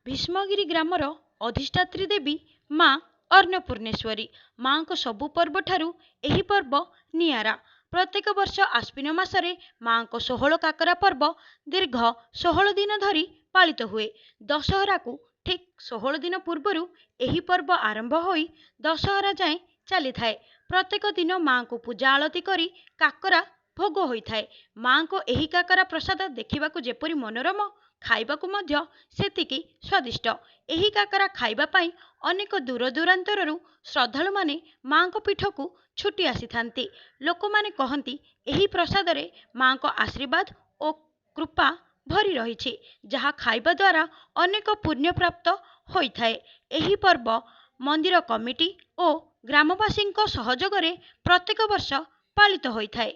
ଭୀଷ୍ମଗିରି ଗ୍ରାମର ଅଧିଷ୍ଠାତ୍ରୀ ଦେବୀ ମା ଅନ୍ନପୂର୍ଣ୍ଣେଶ୍ୱରୀ। ମା'ଙ୍କ ସବୁ ପର୍ବଠାରୁ ଏହି ପର୍ବ ନିଆରା। ପ୍ରତ୍ୟେକ ବର୍ଷ ଆଶ୍ୱିନ ମାସରେ ମା'ଙ୍କ 16 କାକରା ପର୍ବ ଦୀର୍ଘ 16 ଦିନ ଧରି ପାଳିତ ହୁଏ। ଦଶହରାକୁ ଠିକ୍ 16 ଦିନ ପୂର୍ବରୁ ଏହି ପର୍ବ ଆରମ୍ଭ ହୋଇ ଦଶହରା ଯାଏଁ ଚାଲିଥାଏ। ପ୍ରତ୍ୟେକ ଦିନ ମା'ଙ୍କୁ ପୂଜା ଆଳତି କରି କାକରା ଭୋଗ ହୋଇଥାଏ। ମା'ଙ୍କ ଏହି କାକରା ପ୍ରସାଦ ଦେଖିବାକୁ ଯେପରି ମନୋରମ, ଖାଇବାକୁ ମଧ୍ୟ ସେତିକି ସ୍ୱାଦିଷ୍ଟ। ଏହି କାକରା ଖାଇବା ପାଇଁ ଅନେକ ଦୂରଦୂରାନ୍ତରରୁ ଶ୍ରଦ୍ଧାଳୁମାନେ ମା'ଙ୍କ ପୀଠକୁ ଛୁଟି ଆସିଥାନ୍ତି। ଲୋକମାନେ କହନ୍ତି, ଏହି ପ୍ରସାଦରେ ମା'ଙ୍କ ଆଶୀର୍ବାଦ ଓ କୃପା ଭରି ରହିଛି, ଯାହା ଖାଇବା ଦ୍ୱାରା ଅନେକ ପୁଣ୍ୟ ପ୍ରାପ୍ତ ହୋଇଥାଏ। ଏହି ପର୍ବ ମନ୍ଦିର କମିଟି ଓ ଗ୍ରାମବାସୀଙ୍କ ସହଯୋଗରେ ପ୍ରତ୍ୟେକ ବର୍ଷ ପାଳିତ ହୋଇଥାଏ।